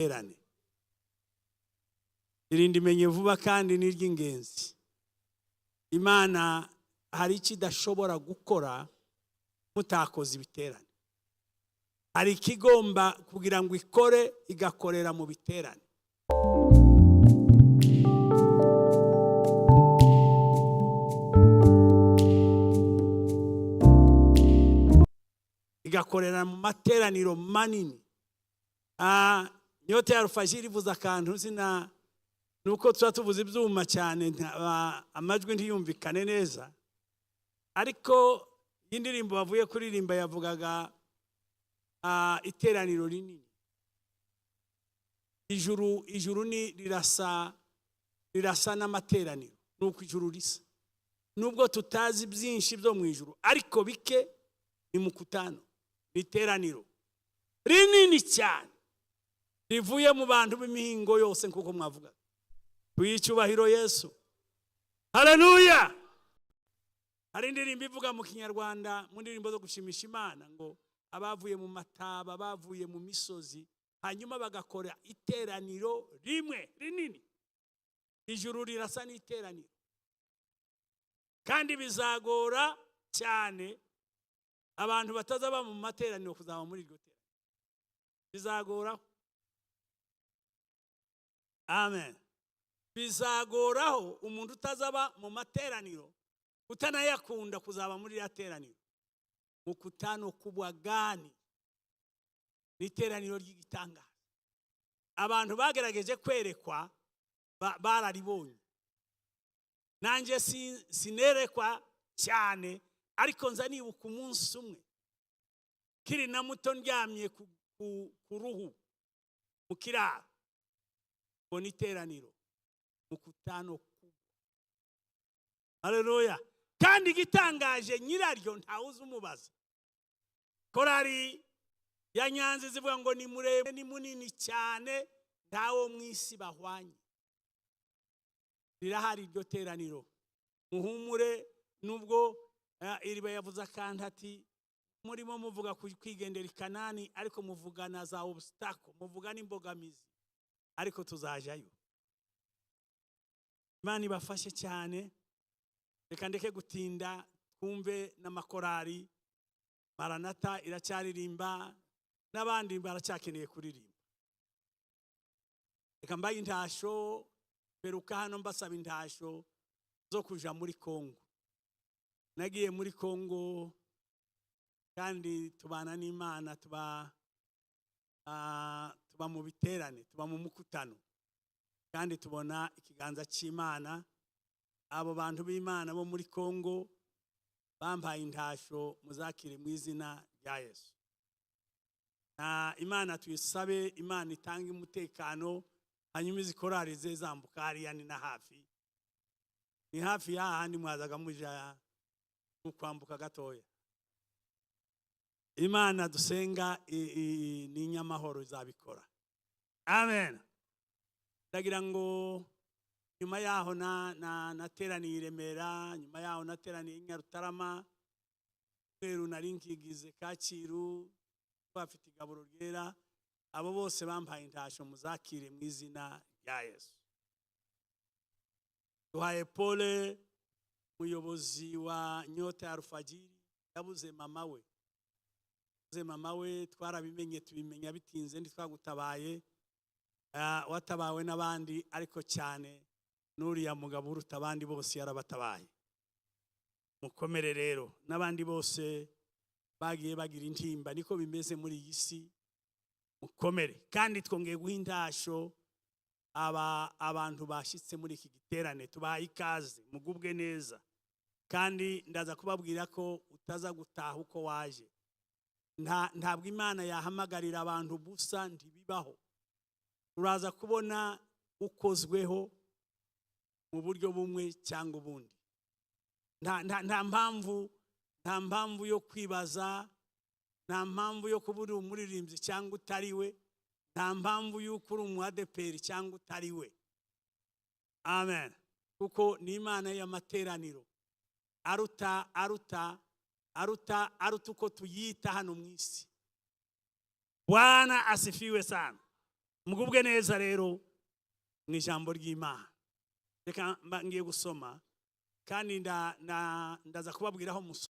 Giterane irindi menye vuba kandi ni iry'ingenzi. Imana hari icyo idashobora gukora mutakoze ibiterane. Hari ikigomba kugira ngo ikore, igakorera mu biterane. Igakorera mu materaniro manini. Nyota ya Rufajiri ivuze akantu sina nuko tuba tuvuze ibyuma cyane, amajwi ntiyumvikane neza, ariko iyi ndirimbo bavuye kuririmba yavugaga iteraniro rinini. Ijuru ni rirasa n'amateraniro, nuko ijuru risa. Nubwo tutazi byinshi byo mu ijuru, ariko bike ni mukutano, ni iteraniro rinini cyane rivuye mu bantu b'imihingo yose, nkuko mwavuga. Tuyihe icyubahiro Yesu. Haleluya. Hari indirimbo ivuga mu Kinyarwanda, mu ndirimbo zo gushimisha Imana, ngo abavuye mu mataba, bavuye mu misozi, hanyuma bagakora iteraniro rimwe rinini. Ijuru rirasa n'iteraniro, kandi bizagora cyane abantu batazaba mu materaniro kuzaba muri iryo teraniro, bizagoraho. Amen. Bizagoraho umuntu utazaba mu materaniro, utanayakunda, kuzaba muri iriya teraniro. Mukutano kubwa gani? Ni iteraniro ry'igitangaza. Abantu bagerageje kwerekwa bararibonye. Nanjye sinerekwa cyane, ariko nza nibuka umunsi umwe kiri na muto, ndyamye ku ruhu mu kiraro, mbona iteraniro mukutano kubwa. Haleluya. Kandi igitangaje, nyiraryo ntawe uzi umubaza. Korari ya Nyanza zivuga ngo ni muremure, ni munini cyane, ntawo mu isi bahwanye. Rirahari iryo teraniro, muhumure. Nubwo iriba yavuze akantu ati murimo muvuga ku kwigendera i Kanani, ariko muvuga na za obstacle, muvuga n'imbogamizi, ariko tuzajayo. Imana ibafashe cyane. Reka ndeke gutinda, twumve n'amakorari. Maranata iracyaririmba, n'abandi baracyakeneye kuririmba. Reka mbaye intasho. Peruka hano mbasaba intasho zo kuja muri Kongo. Nagiye muri Kongo kandi tubana n'Imana, tuba mu biterane, tuba mu mukutano, kandi tubona ikiganza cy'Imana. Abo bantu b'Imana bo muri Kongo bampaye intasho, muzakire mu izina rya Yesu. Na Imana tuyisabe, Imana itange umutekano, hanyuma izi korari ze zambuka hariya. Ni na hafi, ni hafi y'ahandi mwazaga muja mu kwambuka gatoya. Imana dusenga ni inyamahoro, izabikora. Amen. Ndagira ngo nyuma yaho nateraniye i Remera, nyuma yaho nateraniye i Nyarutarama, mweru nari nkigize Kacyiru, bafite igaburo ryera. Abo bose bampaye intasho, muzakire mu izina rya Yesu. Duhaye pole umuyobozi wa Nyota ya Rufagiri, yabuze mama we, yabuze mama we. Twarabimenye, tubimenya bitinze, ntitwagutabaye. Watabawe n'abandi, ariko cyane n'uriya mugabo uruta abandi bose yarabatabaye. Mukomere rero, n'abandi bose bagiye bagira intimba, niko bimeze muri iyi si, mukomere. Kandi twongeye guha intasho aba abantu bashyitse muri iki giterane, tubahaye ikaze, mugubwe neza. Kandi ndaza kubabwira ko utaza gutaha uko waje. Ntabwo Imana yahamagarira abantu busa, ntibibaho. Uraza kubona ukozweho mu buryo bumwe cyangwa ubundi. Nta mpamvu yo kwibaza, nta mpamvu yo kuba uri umuririmbyi cyangwa utari we, nta mpamvu y'uko uri umu ADEPR cyangwa utari we. Amen. Kuko ni Imana y'amateraniro aruta aruta aruta aruta uko tuyita hano mu isi. Bwana asifiwe sana. Mugubwe neza rero mu ijambo ry'Imana. Reka ngiye gusoma kandi ndaza kubabwira aho musoma.